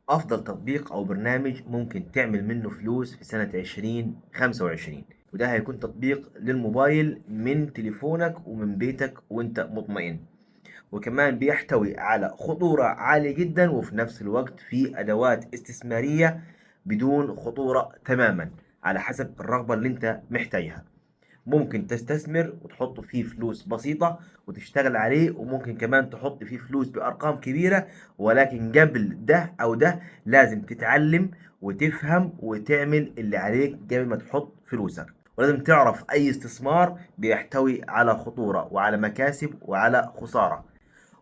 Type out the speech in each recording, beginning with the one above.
أفضل تطبيق أو برنامج ممكن تعمل منه فلوس في سنة 2025، وده هيكون تطبيق للموبايل من تليفونك ومن بيتك وانت مطمئن، وكمان بيحتوي على خطورة عالية جدا، وفي نفس الوقت في أدوات استثمارية بدون خطورة تماما على حسب الرغبة اللي انت محتاجها. ممكن تستثمر وتحط فيه فلوس بسيطة وتشتغل عليه، وممكن كمان تحط فيه فلوس بأرقام كبيرة، ولكن قبل ده أو ده لازم تتعلم وتفهم وتعمل اللي عليك قبل ما تحط فلوسك. ولازم تعرف أي استثمار بيحتوي على خطورة وعلى مكاسب وعلى خسارة.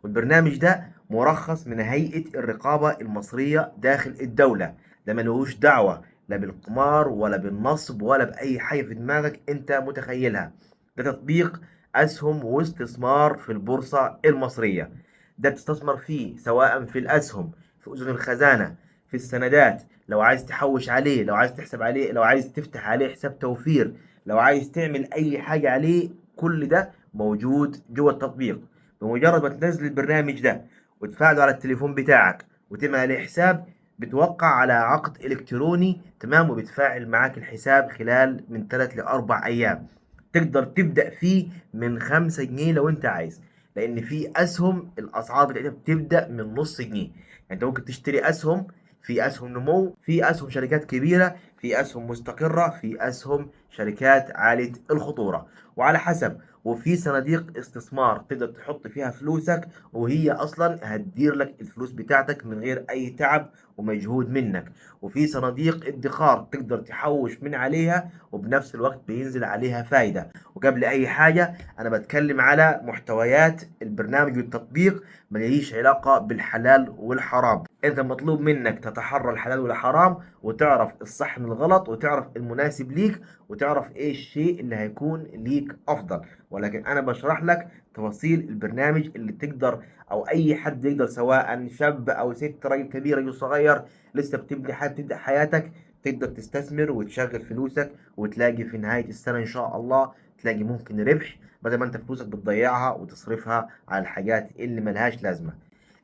والبرنامج ده مرخص من هيئة الرقابة المصرية داخل الدولة، ده ملهوش دعوة لا بالقمار ولا بالنصب ولا بأي حاجة في دماغك أنت متخيلها. ده تطبيق أسهم واستثمار في البورصة المصرية، ده بتستثمر فيه سواء في الأسهم، في أذن الخزانة، في السندات، لو عايز تحوش عليه، لو عايز تحسب عليه، لو عايز تفتح عليه حساب توفير، لو عايز تعمل أي حاجة عليه، كل ده موجود جوه التطبيق. بمجرد ما تنزل البرنامج ده وتفعله على التليفون بتاعك وتعمل عليه حساب، بتوقع على عقد إلكتروني، تمام، وبتفاعل معاك الحساب خلال من 3 ل 4 أيام. تقدر تبدأ فيه من 5 جنيه لو أنت عايز، لأن في أسهم الأسعار بتاعتها بتبدأ من نص جنيه. أنت ممكن تشتري أسهم، في أسهم نمو، في أسهم شركات كبيرة، في أسهم مستقرة، في أسهم شركات عالية الخطورة، وعلى حسب. وفي صناديق استثمار تقدر تحط فيها فلوسك، وهي أصلا هتدير لك الفلوس بتاعتك من غير أي تعب ومجهود منك. وفي صناديق ادخار تقدر تحوش من عليها، وبنفس الوقت بينزل عليها فايدة. وقبل أي حاجة أنا بتكلم على محتويات البرنامج والتطبيق، ما ليش علاقة بالحلال والحرام. أنت مطلوب منك تتحرى الحلال والحرام، وتعرف الصح من الغلط، وتعرف المناسب ليك، وتعرف إيه الشيء اللي هيكون ليك أفضل. ولكن أنا بشرح لك تفاصيل البرنامج اللي تقدر، أو أي حد يقدر، سواء شاب أو ست، راجل كبير، راجل صغير، لسه بتبني حياة، بتبدأ حياتك، تقدر تستثمر وتشغل فلوسك، وتلاقي في نهاية السنة إن شاء الله تلاقي ممكن ربح، بدل ما أنت فلوسك بتضيعها وتصرفها على الحاجات اللي ملهاش لازمة.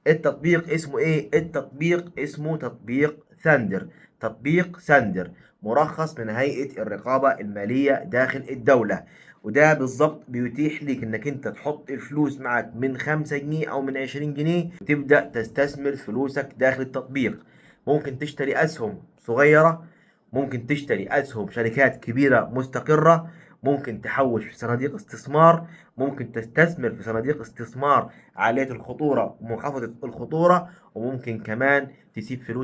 التطبيق اسمه إيه؟ التطبيق اسمه تطبيق ثاندر. تطبيق ثاندر مرخص من هيئة الرقابة المالية داخل الدولة، وده بالظبط بيتيح لك انك انت تحط الفلوس معك من 5 جنيه او من 20 جنيه، وتبدأ تستثمر فلوسك داخل التطبيق. ممكن تشتري اسهم صغيرة، ممكن تشتري اسهم شركات كبيرة مستقرة، ممكن تحوش في صناديق استثمار، ممكن تستثمر في صناديق استثمار عالية الخطورة ومنخفضة الخطورة، وممكن كمان تسيب فلوس